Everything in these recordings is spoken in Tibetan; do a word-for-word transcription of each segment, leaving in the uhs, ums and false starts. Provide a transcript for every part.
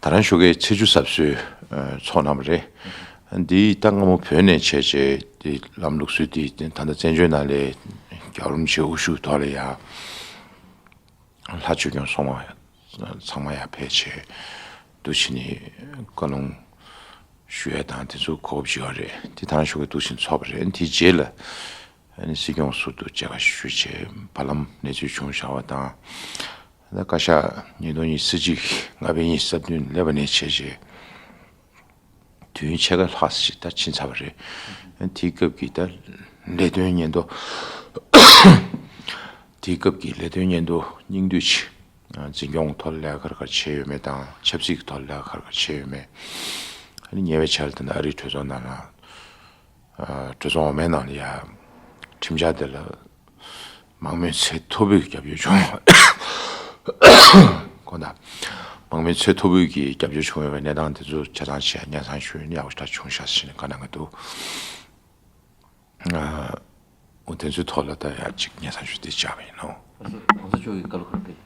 ད་རང་ཞོགས་ཀས་ཚེས་བཅུ་གཟབ་གསོལ་ཚོགས་གནང་བ་རེད། འདི་ད་སྔ་མོ་བོད་ནས་བྱས་བྱས་འདི་ལམ་ལུགས་སྲོལ་འདི་ད་ལྟ་བཙན་བྱོལ་ནང་ལ་རྒྱལ་བ་རིན་པོ་ཆེའི་དབུ་བཞུགས་ཐོག་ལ་ཡ། ལྷ་ཆོས་སྐྱོང་སྲུང་མ་ཚང་མ་ཡར་ཕེབས་བྱས་འདུག་བྱས་ནས་བཀའ་ལུང་ཞུ་ཡས་དང་དེ་ཚོ་གོ་སྐབས་ཅིག་ཡོད་རེད། དེ་ད་རང་ཞོགས་ཀས་འདུག་བྱས་ཚོགས་པ་རེད། དེའི་རྗེས་ལ་ཨ་ནི་སྲིད་སྐྱོང་ཟུར་དུ་མཇལ་ཁ་ཞུས་བྱས་བར་ལམ་གནས་ཚུལ་བྱུང་བཞག་པ་དང་། ད་བཀའ་ཤག་ཉིས་སྟོང་ཉི་ཤུ་རྩ་གཅིག་ལྔ་པའི་ཉི་ཤུ་རྩ་བདུན་སླེབས་པ་ནས་བྱས་བྱས། དུས་ཡུན་ཕྱེད་ཀ་ལྷག་ཞིག་ད་ཕྱིན་ཚར་བ་རེད། དེའི་སྐབས་ཀྱི་ད་ལས་དོན་སྙན་ཐོ། དེའི་སྐབས་ཀྱི་ལས་དོན་སྙན་ཐོ་སྙིང་བསྡུས་ཤིག་འཛིན་སྐྱོང་ཐོག་ལ་ལས་ཀ་ག་རེ་ག་རེ་བྱས་ཡོད་མེད་དང་ཆབ་སྲིད་ཀྱི་ཐོག་ལ་ལས་ཀ་ག་རེ་ག་རེ་བྱས་ཡོད་མེད། ཨ་ནི་ཉེ་བའི་ཆར་ད་ལྟ་ཨ་རིའི་གྲོས་ཚོགས་ནང་ལ་གྲོས་ཚོགས་འོག་མའི་ནང་ལ་ཡ་ཁྲིམས་འཆར་དེ་ལ། མང་མོས་ཚད་མཐོ་པོས་རྒྱབ་སྐྱོར་བྱུང་། དགོངས་དག་དམངས་མི་ཚད་མཐོ་པོས་ཀྱི་རྒྱབ་སྐྱོར་བྱུང་ཡོད་པའི་གནས་སྟངས་དེ་ཚོ་ཆ་ཚང་ཞིག་སྙན་སེང་ཞུས་ཡག་པོ་ཞེ་དྲག་བྱུང་ཤག་ཟེར་ནས་བཀའ་གནང་གི་འདུག་ཨ། འོ་དེ་ཚོའི་ཐོག་ལ་ད་ཡ་གཅིག་སྙན་སེང་ཞུ་དེ་བཅར་བ་ཡིན་ནོ། གོང་ས་མཆོག་གི་བཀའ་སློབ་ག་རེ་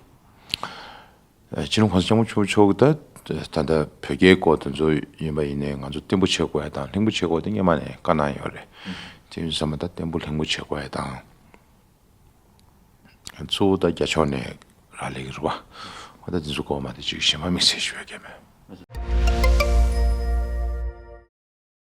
ཕེབས། སྤྱི་ནོར་གོང་ས་སྐྱབས་མགོན་ཆེན་པོ་མཆོག་གིས་ད་ད་ལྟ་བོད་རྒྱའི་སྐོར་དེ་ཚོ་ཡིན་པ་ཡིན་ནའི་ང་ཚོ་བརྟན་པོ་བྱེད་དགོས་ཡ་དང་ལྷིང་པོ་བྱེད་དགོས་དེ་སྔོན་མ་ནས་བཀའ་གནང་ཡོད་རེད། དེ་ཡིན་ཙང་མ་ད་བརྟན་པོ་ལྷིང་པོ་བྱེད་དགོས་ཡ་དང་། གཙོ་བོ་ད་རྒྱ་ཕྱོགས་ནས་རག་ལས་ཀྱི་རེད་བ། ཨ་ད་འདི་ཚོ་སྐོར་མ་དེ་ཅིག་གཞན་པ་དམིགས་བསལ་ཞུ་ཡ་གལ་མེད།